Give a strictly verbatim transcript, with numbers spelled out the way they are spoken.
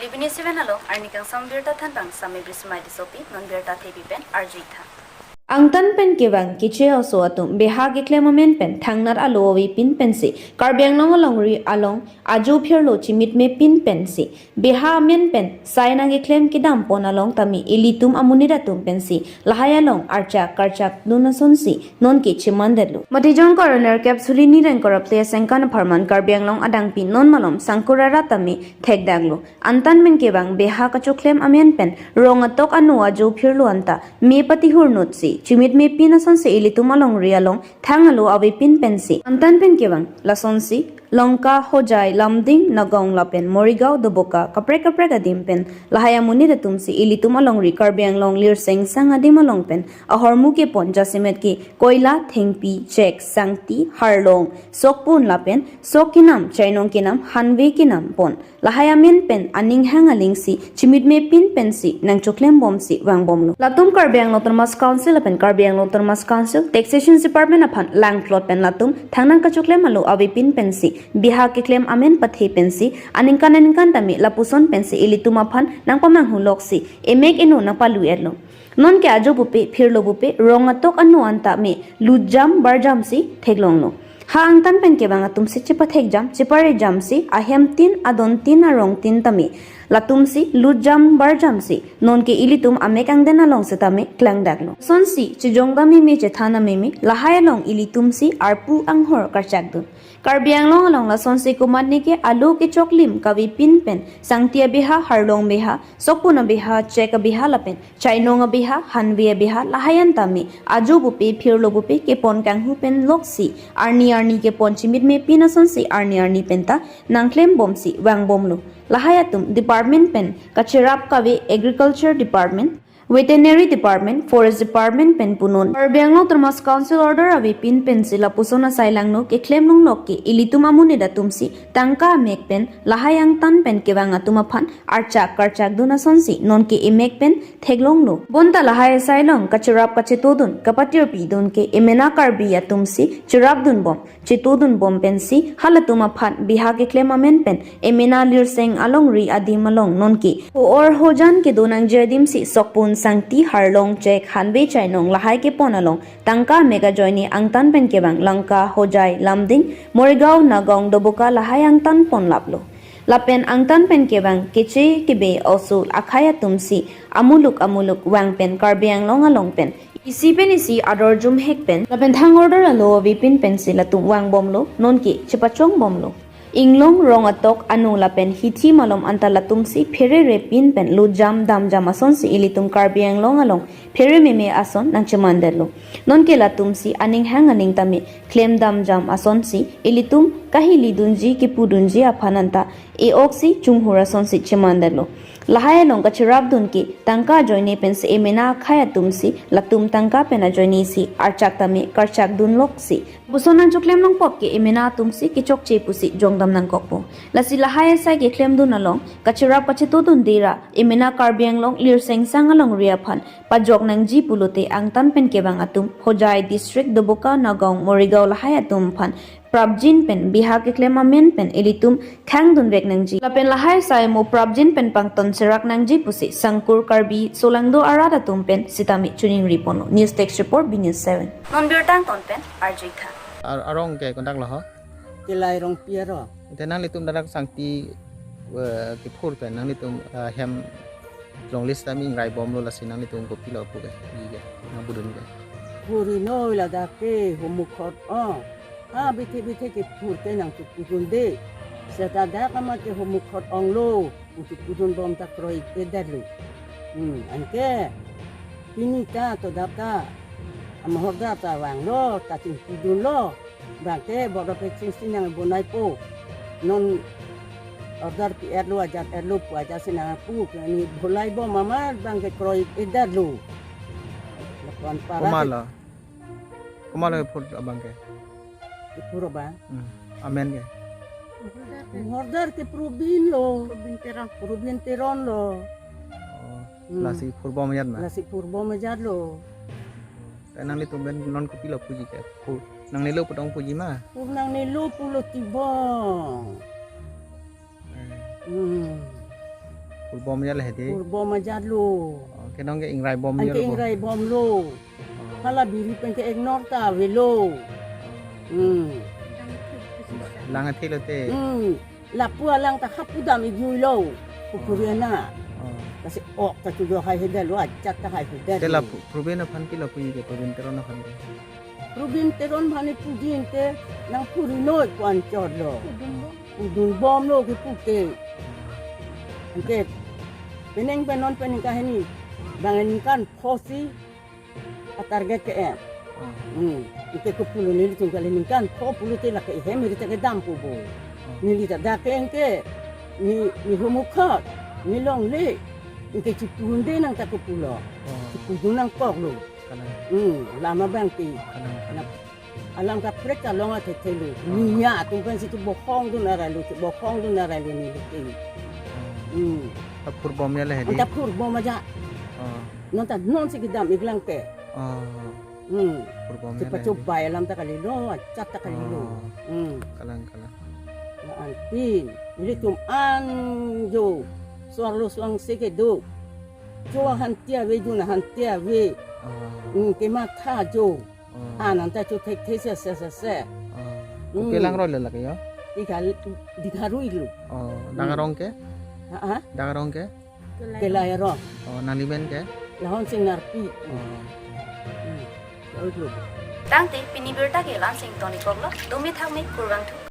Libini Seven along arni kangsam birta thanpang Sami Brismai Tissopi, non birta thepi pen arju-ik tha. Angtan pen kevang Keche aso atum beha keklem amen pen thangnat alo avepin pensi Karbi Anglong alongri along ajo phirlo chimitme pin pensi beha amen pen sai nangkeklem kedam pon along tame ilitum amonit atum pensi lahai along archak karchak dun asonsi nonke chemandetlo. Matijong koroner kep suli ni reng korapte asengkan apharman Karbi Anglong adangpi non malom sangkur arat tame thekdaklo. Angtan pen kevang beha kachoklem amen pen rong atok ano ajo phirlo anta me patihur nutsi chimitme pin asonsi ilitum alongri along thang alo avepin pensi angtan pen kevang lasonsi Lanka, Hojai, Lumding, Nagaon lapen Morigaon, Doboka kaprek kaprek adim pen lahai amonit atumsi ilitum alongri Karbi Anglong Lirseng sang adim along pen ahormu kepon jasemet ke koila, thengpi, chek, sangti, harlong, sokpon lapen sok kenam, chainong kenam, hanve kenam pon lahai amen pen aning hang alingsi chimitme pin pensi nangchoklem bomsi vangbomlo. Latum Karbi Anglong Autonomous Council lapen Karbi Anglong Autonomous Council Taxation Department aphan langplot pen latum thangnat kachoklem alo avepin pensi beha keklem amen pathe pensi aningkan aningkan tame lapuson pensi ilitum aphan nangpamanghu loksi emek eno nangpalu-etlo. Nonke ajo pupe, phirlo pupe, rong atok ano anta me lutjam barjamsi theklonglo. Ha angtan pen kevang atumsi chepathekjam, cheparejamsi ahem tin, adon tin, arong tin tame latumsi lutjam barjamsi nonke ilitum amek angden along setame klangdaklo. Sonsi chejongdam meme, chethan meme, lahai along ilitumsi arpu anghor karchak dun. Karbi Anglong along lasonsi komatne ke alo kechoklim kavepin pen sangti abeha, harlong beha, sokpon abeha, chek abeha lapen chainong abeha, hanve abeha lahai an tame ajo pupe, phirlo pupe kepon kanghu pen loksi arni arni kepon chimitme pin asonsi arni arni penta nangklem bomsi vangbomlo. Lahai atum department pen kacherap kave Agriculture Department, Veterinary Department, Forest Department pen punon Karbi Anglong Autonomous Council order avepin pensi lapuson asai langno keklem longlok ke ilitum amonit atumsi tangka amek pen lahai angtan pen kevang atum aphan archak karchak dun asonsi nonke emek pen theklonglo. Bonta lahai asai along kacherap kachetodun, kapatirpi dun ke emena Karbi atumsi cherapdun bom, chetodun bom pensi halatum aphan beha keklem amen pen emena Lirseng alongri adim along nonke ho-or hojan kedo nangji adimsi sokpon, sangti, harlong, chek, hanve, chainong lahai kepon along tangka amek ajoine angtan pen kevang Lanka, Hojai, Lumding, Morigaon, Nagaon, Doboka lahai angtan ponlaplo. Lapen angtan pen kevang Keche kebe oso akhei atumsi amuluk amuluk vang pen Karbi Anglong along pen isi pen isi ador jumhek pen lapen thang order alo avepin pensi latum vangbomlo, nonke chepachongbomlo. Inglong rong atok ano lapen hithi malom anta latumsi pherere pin pen lutjam damjam asonsi ilitum Karbi Anglong along phere meme ason nangchemandetlo. Nonke latumsi aning hang aning tame klem damjam asonsi ilitum kahili dunji, kepu dunji aphan anta e-oksi chunghur asonsi chemandetlo. Lahai along kacherap dun ke tangka ajoine pensi emena akhei atumsi latum tangka pen ajoinesi archak tame karchak dunloksi lapuson nangchoklem longpop ke emena atumsi kechokche pusi jongdam nangkokpo. Lasi lahai asai keklem dun along kacherap kachetodun dera emena Karbi Anglong Lirseng sang alongri aphan pajok nangji pulote angtan pen kevang atum Hojai District, Doboka, Nagaon, Morigaon lahai atum aphan prapjin pen beha keklem amen pen ilitum khang dunvek nangji lapen lahai asai mo prapjin pen pangton serak nangji pusi sangkur Karbi solangdo arat atum pen sitame choningri ponlo. News Desk Report, B News seven. Non birta angton pen arju-ik tha. Ar-, arong ke kontak lo ho? Kelai Rongpi arong. Ite nanglitum dak sangti, eh, kephur pen nanglitum, eh, hem longle sitame ingraibomlo, lasi nanglitum kopilo pu ke, i ke, nangpudun ke. Phuri noi ladak ke homukhot, oh. Ha, bithe bithe kephur ke nangchepudunde. Seta dak amat ke homukhot onglo, nangchepudun bom ta kroi-ik-edetlo. Hmm, anke pini ta to dak ta amahorda ta vanglo, ta chingpudunlo. Bangke bodo peching si nangbonaipo. Non order pi-etlo, ajat etlo pu ajat si nangpu, kami bolaibom amat bangke kroi-ik-edetlo. Lapuan para. Komatlo? Komatlo phur abang ke? Phur abang. Hmm. Amen ke? Order ke Probin lo. Probin Teron. Probin Teron lo. Oh, hmm. Lasi phurbom ajat ma? Lasi phurbom ajatlo. Te nanglitum pen non kopilo puji ke? Phur nangnelo pu tong puji ma? Phur nangnelo pulo tibong. Eh. Hmm. Pur bom ajat le hedi. Pur bom ajat lo. Oh, kenong ke ingrai bom. Anke jalo bo. Ingrai bomlo. Oh. Hala biri pen ke ignore ta avelo. Hmm. Lang athe lote. Hmm. Lapu alang ta hapu dam-ik juilo. Pukuri ana. Oh. Lasi ok ta chujo hai hedet lo, ajat ta hai hedet. Te lo. Lapu, Proben aphan ke lapu ke, Proben Teron aphan ke. Proben Teron aphan puji inte nang puri noi pu anchot lo. Pudun bomlo kipu ke. Anke penang pen non pen ningkan hini. Bang ningkan pho si a target ke-en. Oh. Hmm. Anke kopulo nelitum kali ningkan pho pulote lake ihem iri ta kedam pu bo. Oh. Neli ta dak ke anke ne, ne humukhat, ne longle. Anke chipudunde nang ta kopulo. Oh. Chipudun nangkoklo. Kalang. Hmm, alam abang ke. Kalang, kalang. Alam kaprek ta long athe thelo. Oh. Niya atum pensi chibohongdun aralo, chibohongdun aralo neli ke. Oh. Hmm. Ta pur bom ajat le hedi. Anta pur bom ajat. Oh. Non ta non si kedam-ik lang ke. Oh. Hmm. Pur bom ajat le hedi. Chepachobai alam ta kalilo, ajat ta kalilo. Oh. Hmm. Kalang, kalang. La-anpin, nelitum an jo, suarlo suang se kedo. Jo ahan ti ave, jun ahan ti ave. Oh. Hmm, kematha jo. Oh. An anta cho thekthe se se se se. Oh. Hmm. Kopi alang arlo le lake jo? Dikha, dikha rui lo. Oh, dak arong ke? Ha, ha? Dak arong ke? Kelai arong. Oh, nangli men ke? Lahon Sing Narpi. Oh. Hmm. Rui lo. Tangte pini birta ke la-ansi tonikroklo, dome thakme, kurvangthu.